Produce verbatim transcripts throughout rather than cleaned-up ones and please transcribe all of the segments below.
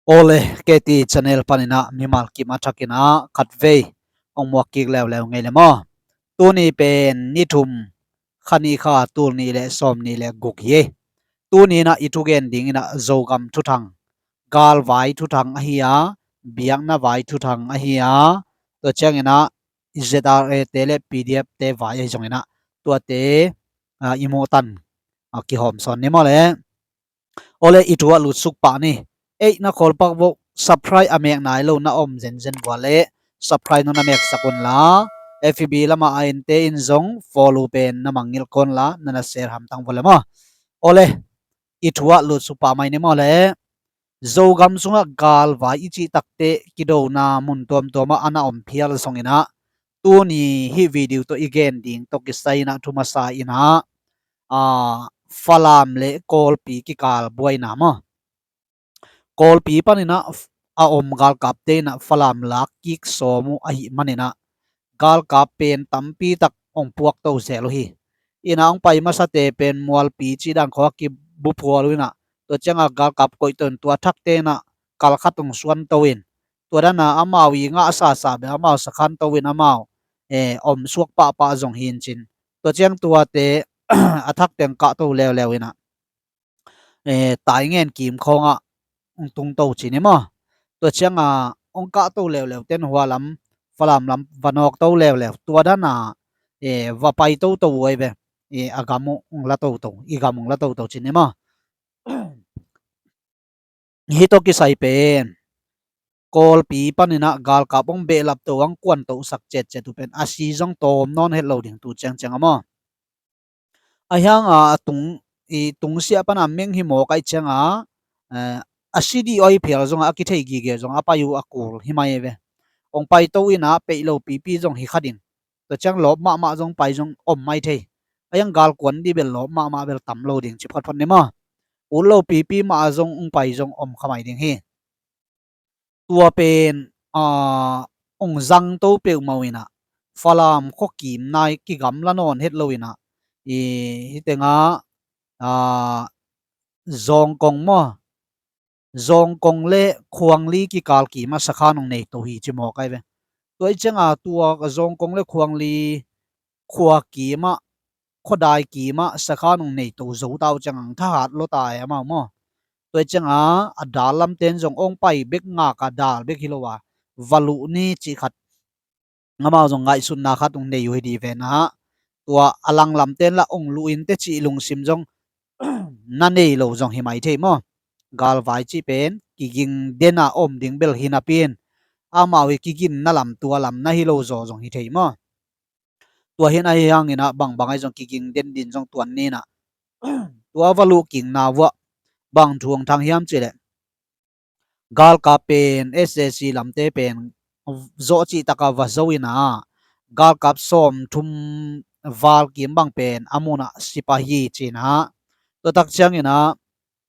Awle, K T channel paninah mimal kim a thakinah khatvei hong muak kik leuleu ngei le maw. Tuni pen ni thum, kha nih kha tul nih le sawm nih le guk hi. Tuni inah i thugen dinginah Zogam thuthang, galvai thuthang ahi a, biakna vai thuthang ahi a, tua cianginah Z R A te le P D F te vai ahi zonginah tuate i muhtan kihawm sawn ni maw le. Awle, i thu ah lutsuk pah ni. Ei, na khawl pak vo, subscribe a mek nai lo na om zenzen vua le subscribe nung na meksak unla, F B lamah a ente in zong follow pen na mangngilh kawnla na na share hamtang vua le maw. Awle, i thu ah lutsuk pah mai ni maw le. Zogam sungah galvai i cih takte kidona mun tuamtuamah a na om phial zonginah tuni hih video tawh i gen ding tawh kisai inah thu masa inah Falam le Kawlpi kikal buaina maw. Kawlpi paninah a om galkapte inah Falam lak kik sawm uh ahih maninah galkap pen tampi tak hong puakto zel uh hi. Inah hong pai masate pen Mualpi cih dan khawng a kibuphual uh inah tua ciangah galkap koihto in tua thakte inah kalkhat hong suanto in tua dana amau i ngah sasa bel amau sakhanto in amau om suak pahpah zong hi in cin. Tua ciang tuate a thak teng kahto leuleu inah taingen kim khawngah hong tungto cin hi maw. Tua cianga hong kahto leuleu ten hua lam Falam lam va nawkto leuleu tua dana va pai toto uh ahi ve. A gam uh hong la toto, i gam hong la toto cin hi maw. Hih tawh kisai pen Kawlpi paninah galkap hong behlapto hong kuantohsak cetcet uh pen a si zong tawm nawn het lo ding tu ciangciang a maw. Ahi hanga a tung i tungsiah pana meng hi mawk aih cianga a si dih aih phial zonga a kithei gige zong a pai uh a kul hi mai ve. Hong paito inah peih lo pipi zong hi kha ding. Tua ciang lawp mahmah zong pai zong om mai thei. Ahi hang galkuan dih bel lawp mahmah bel tam lo ding ci photphot ni maw. Ut lo pipi mah a zong hong pai zong om kha mai ding hi. Tua pen hong zangto peuhmah uh inah Falam khuakim nai kigamla nawn het lo inah i hih tengah Zawngkong maw, Zawngkong le Khuangli kikal kimah sakhan hong neito hi ci mawk ahi ve. Tua i cianga tua Zawngkong le Khuangli khua kimah, khuadai kimah sakhan hong neito zo ta uh ciang ang thahat lawta e amau maw. Tua i cianga a dal lamten zong hong pai bek ngaka dal bek hi lo a va luh ni cih khat amau zong ngaihsutna khat hong nei uh hi dih venah tua a langlamten lah hong luh in teh cih lungsim zong na nei lo zong hi mai thei maw. Galvai cih pen kiging dena om ding bel hi napi in amau hi kiginna lam tua lam na hi lo zaw zong hi thei maw. Tua hin ahi hanginah bangbang ahi zong kiging den din zong tuan ninah tua va luh kikna vuah bang thu hong thang hiam cihleh galkap pen S A C lamte pen zawh cihtaka va zo inah galkap sawm thum val kim bang pen a munah sipa hi cinah tua tak cianginah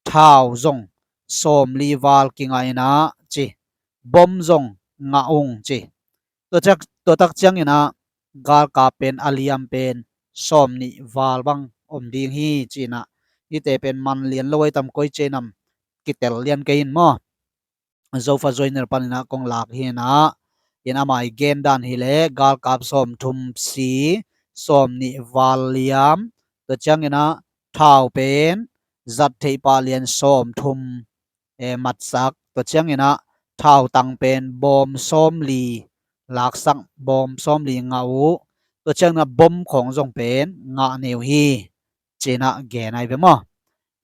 thau zong sawmli val kingah inah ci, bom zong ngah ung ci. Tua tak cianginah galkap pen a liam pen sawmnih val bang om ding hi cinah hihte pen man lian lo ahi tam koi cenam kitel lian kei in maw. Zofa Joiner paninah kong lak hinah in amai gen dan hileh galkap sawm thum si sawmnih val liam, tua cianginah thau pen zat theih pah lian sawm thum matsak, tua cianginah thau tang pen bawm sawmli laksak, bawm sawmli ngah uh, tua cianginah bom khawng zong pen ngah nei uh hi cinah gen ahi ve maw.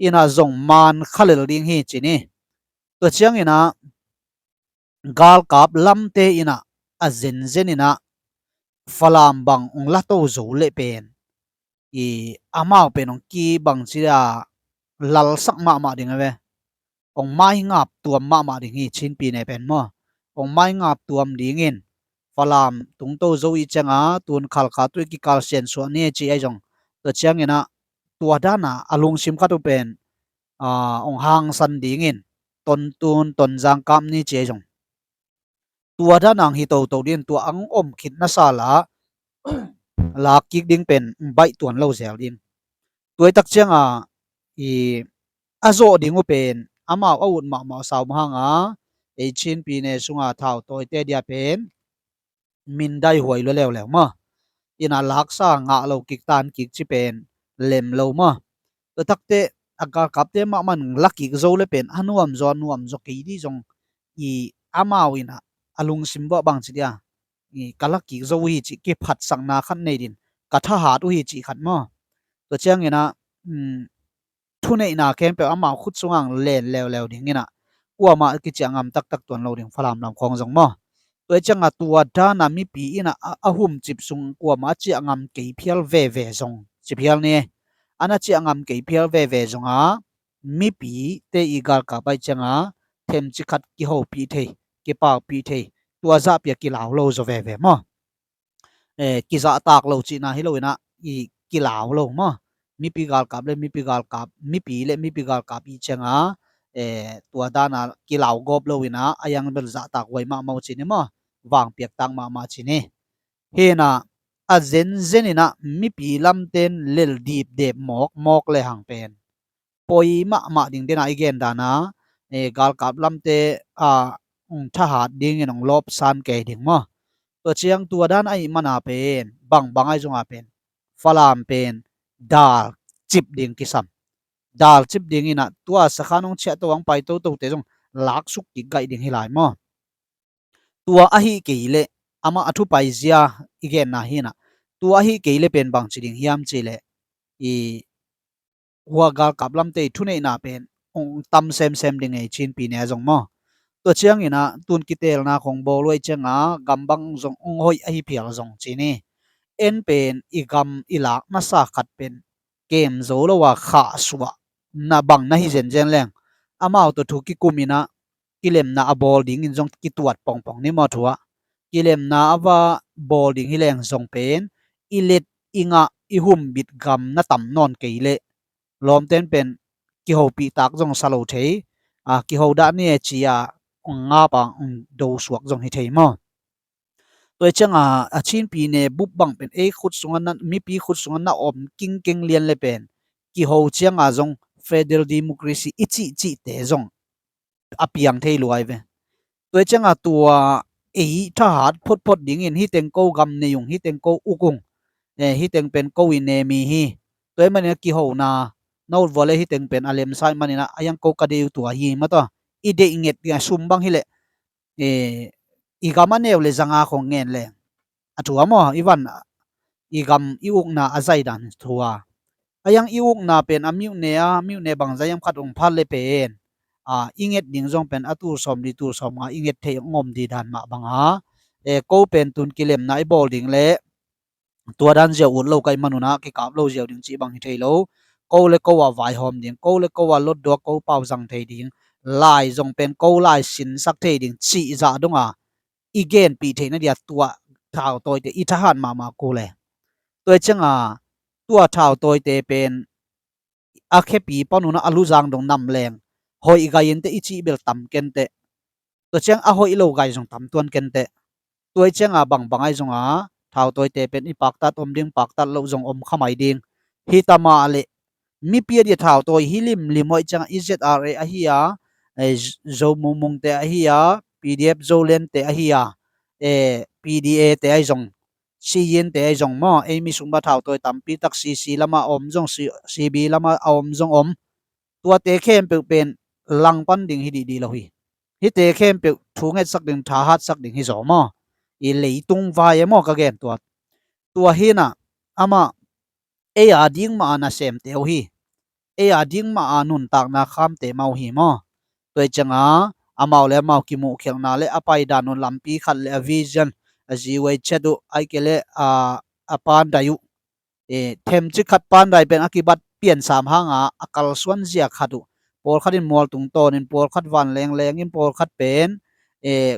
Inah zong man khalel ding hi cin hi. Tua cianginah galkap lamte inah a zenzen inah Falam bang hong lato zo leh pen i amau pen hong kibang cia lalsak mahmah ding a ve. Hong maingap tuam mahmah ding hi cinpi ne pen maw. Hong maingap tuam dingin Falam tungto zo i cianga tun khalkha tuih kikal siansuah ni ci ahi zong tua cianginah tua dana a lungsim khat uh pen hong hangsan dingin tontun tonzang kap ni ci ahi zong tua dana hong hi toto dingin tua ang om khit nasa la lak kik ding pen baih tuan lo zel ding. Tua i tak cianga i a zawh ding uh pen amau a ut mahmah sau mahanga ei Chin pi ne sunga thautawite dia pen min dai huai lua leuleu maw. Ina laksa ngah lo kik tan kik ci pen lem lo maw. Tua takte a galkapte mahmah in la kik zo le pen a nuam zaw a nuam zaw kei dih zong i amau ina a lungsim buah bang ci dia i ka la kik zo hi ci kiphatsakna khat nei din ka thahat uh hi ci khat maw. Tua ciangina thuneihna khempeuh amau khut sungah len leuleu ding ina kuamah kiciah ngam taktak tuan lo ding Falam lam khawng zong maw. Tua cianga tua dana mipi ina a, a humcip sung kuamah a ciah ngam kei phial veve zong ci phial ni. Ana ciah ngam kei phial veve zonga mipite i galkap aih cianga themci khat kihopih thei, kipaupih thei, tua zahpia kilau lo zaw veve maw. Eh, kizahtak lo cihna hi lo ina i kilau lo maw. Mipi galkap le mipi galkap, mipi le mipi galkap i cianga eh, tua dana kilau gawp lo ina a yang bel zahtak huai mahmah uh ci ni maw. Vangpiaktak mahmah ci ni. Hina a zenzen ina mipi lamten lel dipdep mawk mawk le hang pen poi mahmah ding dena i gen dana eh, galkap lamte a ung thahat dingin ung lawpsan kei ding maw. Tua ciang tua dan ahi mana pen bangbang ahi zonga pen Falam pen dal cip ding kisam. Dal cip ding ina tua sakhan ung ciah to ang pai toto te zong laksuk kik gaih ding hi lai maw. Tua ahi kei le amah a thupai zia i genna hina tua ahi kei le pen bang ci ding hiam ci le i hua galkap lamte i thuneihna pen ung tam semsem ding ei Chin pi ne a zong maw. Tua ciangina tun kitelna khong bawl huai cianga gambang zong ung hoih ahi phial zong ci ni. En pen i gam i lak nasa khat pen kem zo lo a khahsuah na bang na hi zenzen leng amau tawh thu kikum ina kilemna a bawl dingin zong kituat pongpong ni maw thu ah. Kilemna a va bawl ding hi leng zong pen i let i ngah i humbit gam na tam nawn kei leh lawmten pen kihopihtak zong sa lo thei. A kiho dah ni e ci-a ung ngap a ung do suak zong hi thei maw. Tua i cianga a Chin pi ne bup bang pen ei khut sunga na mipi khut sunga na om kingkeng lian le pen kiho cianga zong federal democracy i cihcihte zong a piang thei luai ve. Tua i cianga tua ei thahat photphot dingin hiteng ko gam nei ung hiteng ko uk ung eh, hiteng pen ko i ne mi hi. Tua i manin a kihona na utvua le hiteng pen a lemsa i manina a yang ko ka dei uh tua hi mataw. I deih nget ding a sum bang hileh eh, i gam a neu le zanga khong ngen le a thu a maw i van i gam i ukna a zaidan thu a a yang i ukna pen a miuhne a miuhne bangzah hiam khat ung phat le pen a i nget ding zong pen a tul sawm li tul sawm nga i nget thei ung om di dan mah banga eh, ko pen tun kilemna i bawl ding le tua dan ziau ut lo ka i manuna kikap lo ziau ding cih bang hi thei lo. Ko le ko a vaihawm ding ko le ko a lotdua ko pau zang thei ding lai zong pen ko lai sinsak thei ding cih zah donga i genpih theihna dia tua thautawite i thahat mahmah kule. Tua i cianga tua thautawite pen a khepi panuna a luzang dong nam leng hoih gai inteh i cih bel tam kenteh. Tua ciang a hoih lo gai zong tam tuan kenteh. Tua i cianga bangbang ai zonga thautawite pen i paktat om ding paktat loh zong om khamai ding. Hi tamah le mipi a dia thautawi hi limlim hoih cianga i Z R A ahi a eh, Zo mungmungte ahi a P D F Zolandte ahi a eh, P D A te ai zong Siyinte ai zong maw ei mi sungba thautawi tampi tak C C lama a om zong C B lama a om zong om. Tuate khempeuh pen langpan ding hi dihdi lo hi. Hite khempeuh thu ngetsak ding thahatsak ding hi zaw maw. I leitung vai e maw ka gen tuat. Tua hina amah ei a ding mah a nasemte uh hi. Ei a ding mah a nuntakna khamte mah uh hi maw. Tua i cianga amau le amau kimuhkhialhna le a paidan uh lampi khat le a vision a ziwei chet uh aike le a pandai uh themci khat pandai pen a kibat piansam hanga a kalsuan zia khat uh pawlkhat in mualtung tawnin pawlkhat vanlenglengin pawlkhat pen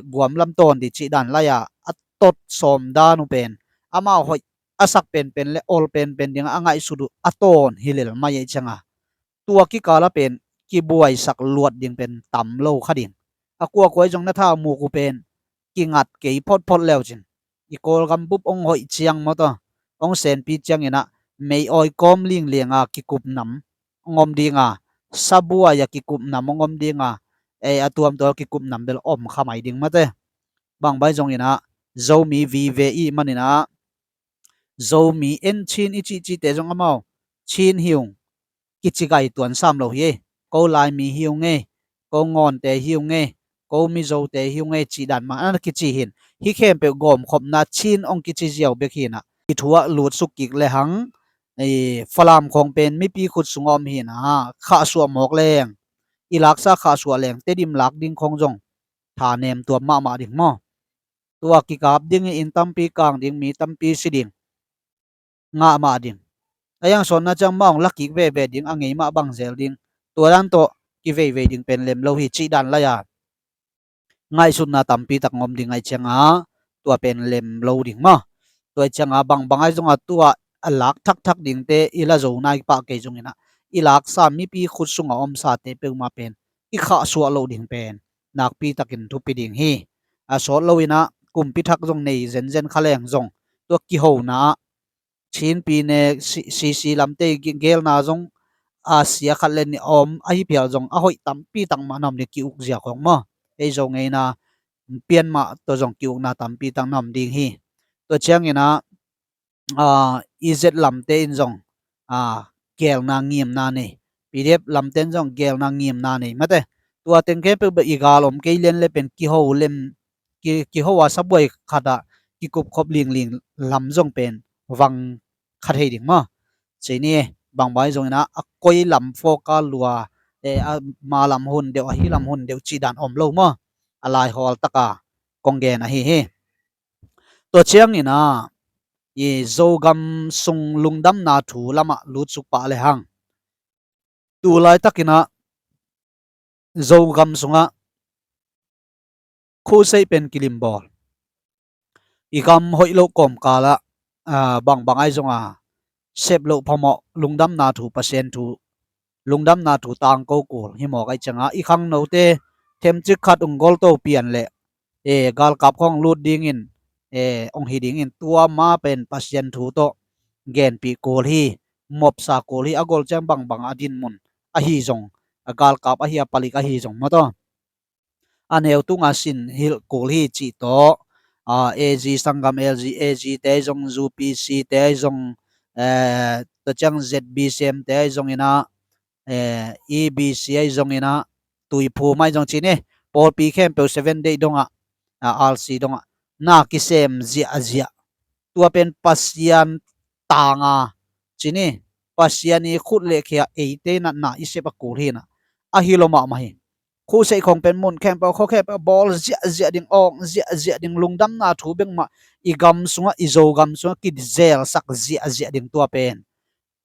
guamlam tawn di cih dan lai-a a tot sawm dan uh pen amau hoih a sak penpen le ol penpen dinga a ngaihsut uh a tawn hi lel mai ei cianga tua kikala pen kibuaisak luat ding pen tam lo kha ding. A kuakuai zong na tha muk uh pen kingat kei photphot leucin i Kawlgam bup ong hoih ciang mawtaw ong senpi cianginah mei awi kawm linglianga kikup nam ong om dinga sabuai a kikup nam ong om dinga eh, a tuamtuam kikup nam bel om kha mai ding mate. Bang bai zong inah Zomi vive i maninah Zomi en Chin i cihcihte zong amau Chin hi ung kici gai tuan sam lo hi. Ko Laimi hi ung ei, ko Ngawnte hi ung ei, ko Mizote hi ung ei cih dan mah ana kici hin. Hi khempeuh gawmkhopna Chin ong kici ziau bek hinah i thu ah lutsuk kik le hang, eh, Falam khawng pen mipi khut sungah om hinah khahsuah mawk leng, i laksa khahsuah leng Tedim lak ding khawng zong tha nem tuam mahmah ding maw? Tua kikap ding hi, inn tampi kang ding, mi tampi si ding, ngah mah ding. A yang sawnna ciang mah hong lakik veve ding, a ngei mah bang zel ding. Tua dan tawh kiveivei ding pen lem lo hi cih dan lai-a ngaihsutna tampi tak ngom ding aih cianga tua pen lem lo ding maw? Tua aih cianga bangbang aih zonga tua a lak thakthak dingte i la zo nai pah kei zonginah i laksa mipi khut sunga omsate peuhmah pen i khahsuah loh ding pen nakpi takin thupi ding hi. A sawt loinah kumpi thak zong nei zenzen kha leng zong tua kihona ah Chinpi ne si- sisi lamte ge- gelna zong a sia khat le nih a om ahi phial zong a hoih tampi tak mah na om ding, ki-uk zia khawng maw? Ei zo ngeina pian mah tawh zong ki-ukna tampi tak na om ding hi. Tua cianginah a, E Z lamte in zong a, gelna ngimna nei, P D F lamte in zong gelna ngimna nei mate. Tua teng khempeuh beh i gal om kei lian le pen kiho lem, ki- kiho a sabuai khatah kikupkhop lingling lam zong pen vang kha thei ding maw? Cei ni, bang bai zonginah a koi lam fawka lua, eh, a ma lam hun deuh, a hi lam hun deuh cih dan om lo maw? A laihawl taka kong gen ahi hi. Tua cianginah i Zogam sung lungdamna thu lamah lutsuk pah le hang, tu laitakinah Zogam sungah khuseih pen kilimbawl, i gam hoih loh kawmkalah, ah, bangbang aih zonga sep loh phamawh lungdamna thu, Pasian thu, lungdamna thu tangko kul hi mawk aih cianga i khangnote themcik khat ung golto pian leh, eh, galkap khawng lut dingin, eh, ong hi dingin tua ma pen Pasian thu tawh genpih kul hi, mopsa kul hi, a gol ciang bangbang a dinmun ahi zong, a galkap ahi a palik ahi zong maw tawh a neu tunga sin hilh kul hi cih tawh, ah, A G sanggam, L G, A G te aih zong, U P C te aih zong, eh, tua ciang Z B C M te aih zonginah, eh, E B C aih zonginah, Tuiphum aih zong cih ni, pawlpi khempeuh Seven Day dongah, ah, R C dongah na kisem ziahziah. Tua pen Pasian tanga cih ni, Pasian i khut le khia eite natna i sep a kul hinah, ahi lo mahmah hi. Khuseih khawng pen mun khempeuh, khaw khempeuh bawl ziahziah ding, awng ziahziah ding, lungdamna thu bek mah i gam sungah, i Zogam sungah kizelsak ziahziah ding tua pen,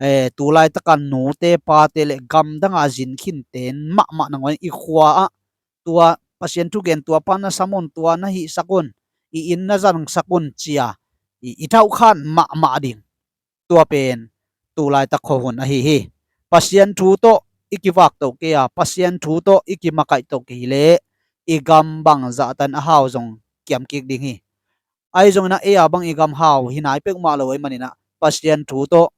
eh, tu laitaka nute pate le gamdanga zinkhin ten mahmah nangawn i khua ah tua Pasian thugen tua pa na sam un, tua na hihsak un, i inn na zangsak un cia i, i thauhkhan mahmah ding. Tua pen tu laitak khuahun ahi hi. Pasian thu tawh i kivak toh kei a, Pasian thu tawh i kimakaih toh kei leh i gam bang zahtan a hau zong kiam kik ding hi. Ahi zonginah ei a bang i gam hau hi nai peuhmah lo aih maninah Pasian thu tawh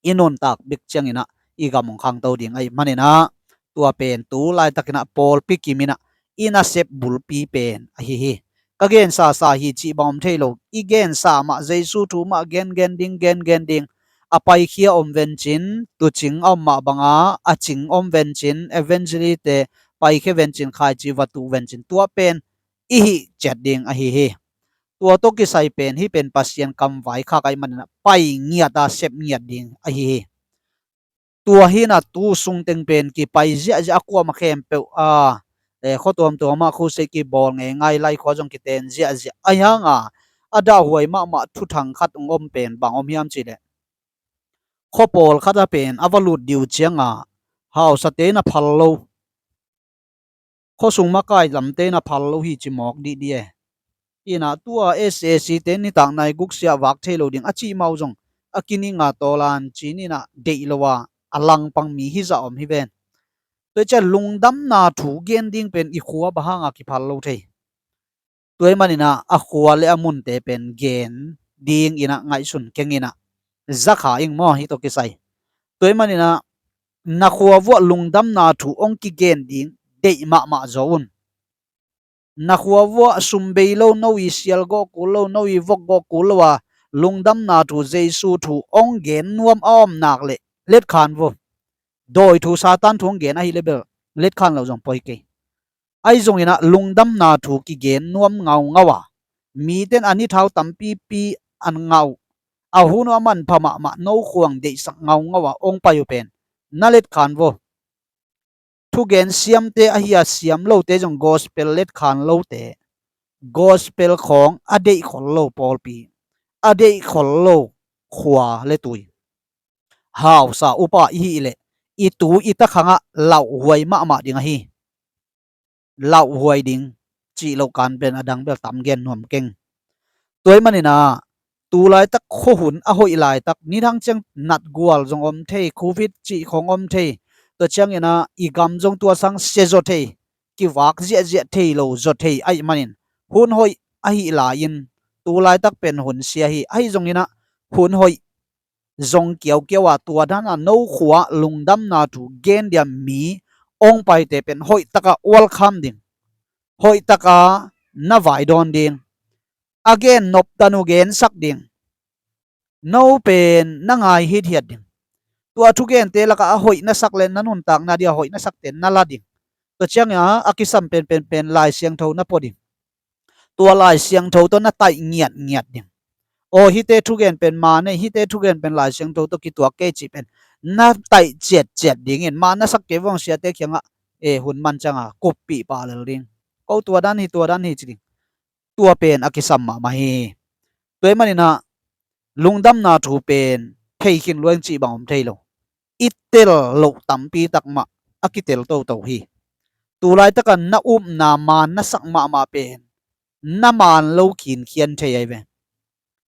i nuntak bek cianginah i gam hong khangto ding aih maninah tua pen tu laitakinah pawlpi kiminah i nasep bulpi pen ahi hi. Ka gensasa hi cih bang om thei lo, i gensa mah, Jesu thu mah gengen ding, gengen ding. A paikhia om vencin, tuucing a om mah banga a cing om vencin, evangelist te paikhia vencin, khaici va tuh vencin, tua pen i hih ciat ding ahi hi. Tua tawh kisai pen hih pen Pasian kamvai khak aih maninah pai ngiata sep ngiat ding ahi hi. Tua hinah tu sungteng pen kipai ziahziah, a kuama khempeuh a, eh, khua tuamtuamah khuseih kibawl ngeingai, lai khua zong kiten ziahziah. Ahi hanga a dahhuai mahmah thuthang khat ong om pen bang om hiam cihleh, khua pawlkhat a pen a va lut diu cianga hausate na phal lo, khuasung makai lamte na phal lo hi ci mawk dihdih e. Inah tua S A C te nitak nai guksia vak thei lo ding a cih mau zong a kininga tawlan cininah deih lo a, a langpang mi hizah om hi ven. Tua ciah lungdamna thu gen ding pen i khua bang hanga kiphal lo thei? Tua aih maninah a khua le a munte pen gen dinginah ngaihsun kenginah zakha ing maw, hih tawh kisai. Tua aih maninah na khua vuah lungdamna thu ong kigen ding deih mahmah zo un. Na khua vuah sum bei lo, no i sial gawh kul lo, no i vok gawh kul lo a, lungdamna thu, Jesu thu hong gen nuam a om nak leh letkhan vo. Dawi thu, Satan thu hong gen ahih leh bel letkhan lo zong poi kei. Ahi zongin ah lungdamna thu kigen nuam ngaungau a, mite in a ni thau tampipi an ngah uh, a hun uh a manpha mahmah, no khua hong deihsak ngaungau a hong pai uh pen na letkhan vo. Thugen siamte ahi a, siam lote zong gospel letkhan lote, gospel khawng a deih khol lo pawlpi, a deih khol lo khua le tui, hausa upa i hih leh i tu i ta khangah lauhuai mahmah ding ahi. Lauhuai ding cih loh kan pen a dang bel tam gen nuam keng. Tua ahih manin ah tu laitak khuahun a hoih laitak, nidang ciang natgual zong om thei, covid cih khawng om thei. Tua ciangin ah i gam zong tua sang sia zaw thei, kivak ziahziah thei lo zaw thei ahih manin hun hoih ahih lai-in tu laitak pen hun sia hi. Ahi zongin ah hun hoih zong kiaukiau a, tua dan a no khua lungdamna thu gen dia mi hong paite pen hoih taka welcome ding, hoih taka na vaidawn ding, a gen nop dan uh gensak ding, no pen na ngai hithiat ding. Tua thugente lakah a hoih na sak le na nuntakna dia hoih na sakte na la ding. Tua ciangin a, a kisam penpen pen Lai Siangtho na pua ding. Tua Lai Siangtho tawh na taih ngiatngiat ding. Aw, hihte thugen pen ma nei, hihte thugen pen Lai Siangtho tawh kituak kei cih pen na taih ciatciat dingin, ma na sak kei vong siate kiangah, e, hun man ciangah kuppih pah lel ding. Ko tua dan hi, tua dan hi ci ding. Tua pen a kisam mahmah hi. Tua ahih manin ah lungdamna thu pen thei khin luang cih bang om thei lo. I tel loh tampi tak mah a kitel toto hi. Tu laitaka na upna maan na sak mahmah pen na maan lo khinkhian thei ahi ve.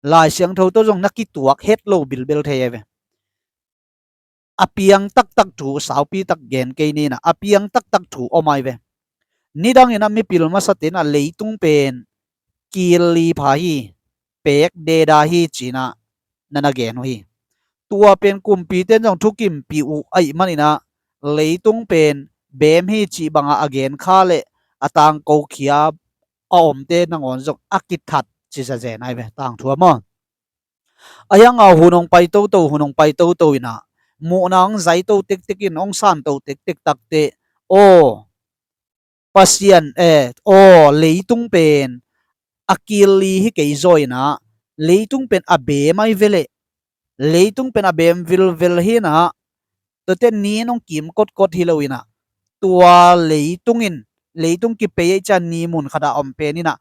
Lai Siangtho tawh zong na kituak het lo bilbel thei ahi ve. A piang taktak thu saupi tak gen kei ni in ah, a piang taktak thu om ahi ve. Nidangin ah mipil masate in ah leitung pen kil li pha hi, pek deda hi ci-in ah na na gen uh hi. Tua pen kumpite in zong thukimpih uh ahih manin ah leitung pen beem hi cih bangah a gen kha le a tangko khia a omte nangawn zong a kithat ci zazen ahi ve, tangthu a maw. A hiangah hun hong pai toto, hun hong pai toto in ah muhna hong zaito tektek in, hong santo tektek takte, aw, Pasian, eh, aw, leitung pen a kil li hi kei zaw in ah, leitung pen a beem ahi ve leh, leitung pen a beem vilvel hi in ah, tuate ni in hong kim kotkot hi lo in ah, tua leitung in, leitung kipei ahih ciang ni mun khatah om pen in ah,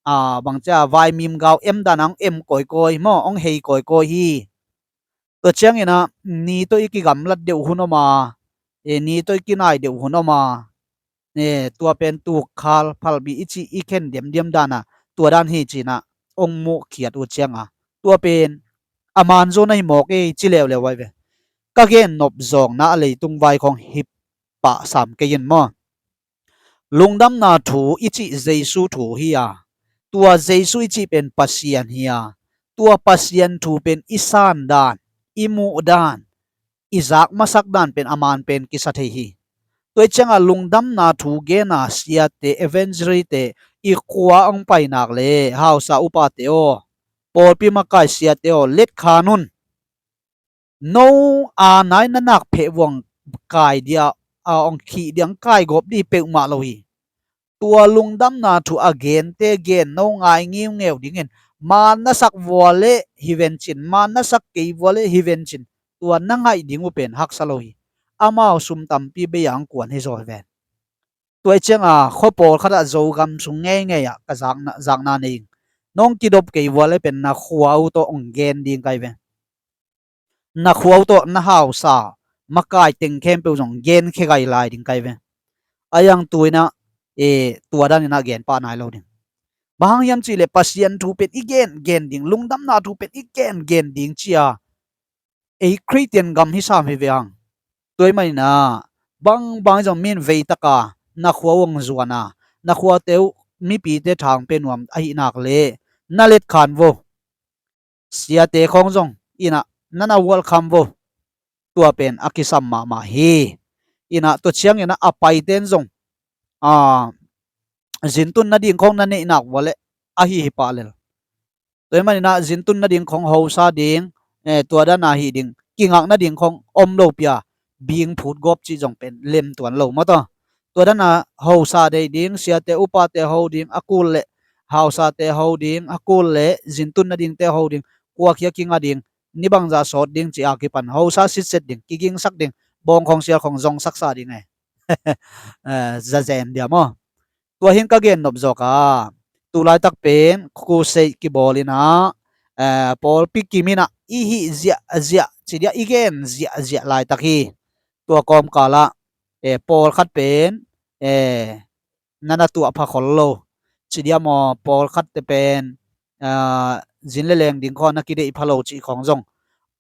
a, bangcia vaimim gau em dan a hong em kawikawi maw, hong hei kawikawi hi. Tua ciangin ah ni tawh i kigamlat deuh hun om a, e, ni tawh i kinai deuh hun om a, e, tua pen tuukhal phalbi i cih i khen diamdiam dan a, tua dan hi ci-in ah hong muhkhiat uh ciangah, tua pen a maan zaw na hi mawk ei ci leuleu ahi ve. Ka gen nop zawngna a leitung vai khawng hi pah sam kei in maw. Lungdamna thu i cih Jesu thu hi a, tua Jesu i cih pen Pasian hi a, tua Pasian thu pen i san dan, i muh dan, i zak masak dan pen a maan pen kisa thei hi. Tua ahih ciangah lungdamna thu gen a siate, evangelist-te i khua hong pai nak leh, hausa upate aw, pawlpi makai siate aw, letkhan un. No a nai na nak pheh vuang kai dia, a, hong khih dia, hong kai gawp dih peuhmah lo hi. Tua lungdamna thu a gente gen no ngai ngiungeu dingin, maan na sak vua leh hi vencin, maan na sak kei vua leh hi vencin, tua na ngaih ding uh pen haksa lo hi. Amau sum tampi bei a hong kuan hi zaw hi ven. Tua ahih ciangah khua pawlkhat ah Zogam sung ngeingei ah ka zakna, zakna nei ing. Nong kidop kei vua leh pen na khua uh tawh hong gen ding ka hi ve. Na khua uh tawh na hausa makai teng khempeuh zong gen khe gai lai ding ka hi ve. A hiang tu in ah, e, tua dan in ah gen pah nai lo ding. Bang hang hiam cih leh Pasian thu pen i gen gen ding, lungdamna thu pen i gen gen ding ci a, ei Khristian gam hi sam hi ve hang. Tua ahih manin ah bangbang zong mi in vei taka na khua uh hong zuan a, na khuate uh mipite tha hong pia nuam ahih nak leh na letkhan vo. Siate khawng zong in ah na na welcome vo. Tua pen a kisam mahmah hi. In ah tua ciangin ah a paite in zong a, zintun nading khong na neih nak vua leh ahi hi pah lel. Tua hi maninah zintun nading khong hosa ding, eh, tua dana hi ding, kingak nading khong om lo pia, bing phut gawp cih zong pen lem tuan lo maw taw. Tua dana hosa dei ding, siate upate ho ding, a kul leh hausate ho ding, a kul leh zintun nadingte ho ding, kuakhia kinga ding, ni bangza sawt ding ci a kipan hosa sitset ding, kigingsak ding, bawng khong sial khong zong saksa ding e. Eh, zazen dia maw. Tua hin ka gen nop zawk a, tu laitak pen crusade kibawl inah, eh, pawlpi kim inah i hih ziahziah ci dia, i gen ziahziah laitak hi. Tua kawmkalah, eh, pawlkhat pen, eh, na na tuah pha khol lo ci dia maw, pawlkhatte pen, ah, zin le leng ding khawng na kideih pha lo cih khawng zong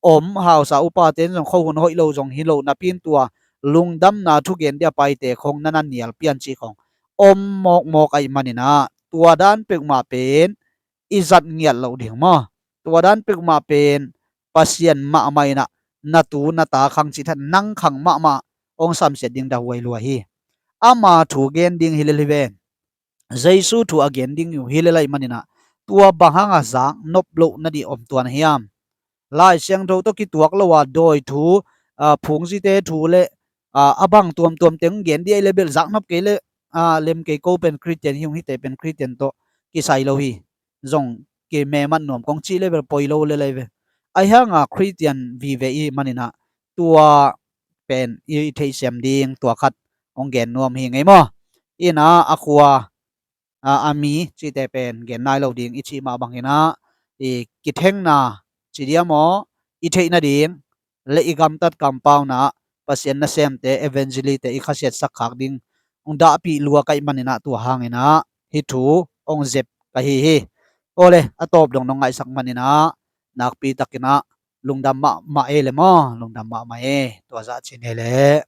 om, hausa upate in zong khohun hoih lo zong hi lo napi in tua lungdamna thugen dia paite khawng na na nial pian cih khawng om mawkmawk ahih maninah tua dan peuhmah pen i zat ngiat loh ding maw. Tua dan peuhmah pen Pasian mahmah inah na tu na ta khang cih thadah nang khang mahmah hong samsiat ding dahuai lua hi. Ama thu gen ding hi lel hi ven. Jesu thu a gen ding uh hi lel ahih maninah tua bang hanga zak nop loh nadih om tuan hiam? Lai Siangtho tawh kituak lo a dawi thu, a, phungzite thu le, a, a bang tuamtuam teng gen dih ahih leh bel zak nop kei leh, a, lem kei, ko pen Khristian hi ung, hite pen Khristian tawh kisai lo hi. Zong kimemat nuam kong cih leh bel poi lo lel ahi ve. Ahi hanga Khristian vive i maninah tua pen i, i theihsiam ding tua khat hong gen nuam hi ngei maw. Inah a khua, a, a mi cihte pen gen nai lo ding i cih mah banginah i kithengna ci dia maw, i theih nading le i gamtat kampauna ah Pasian nasemte, evangelist-te i khasiatsak khak ding hong dahpih lua ka hih maninah tua hanginah hih thu hong zep ka hi hi. Awle, a tawp dong nong ngaihsak maninah nakpi takinah lungdam mahmah e le maw, lungdam mahmah e, tua zah cin e le.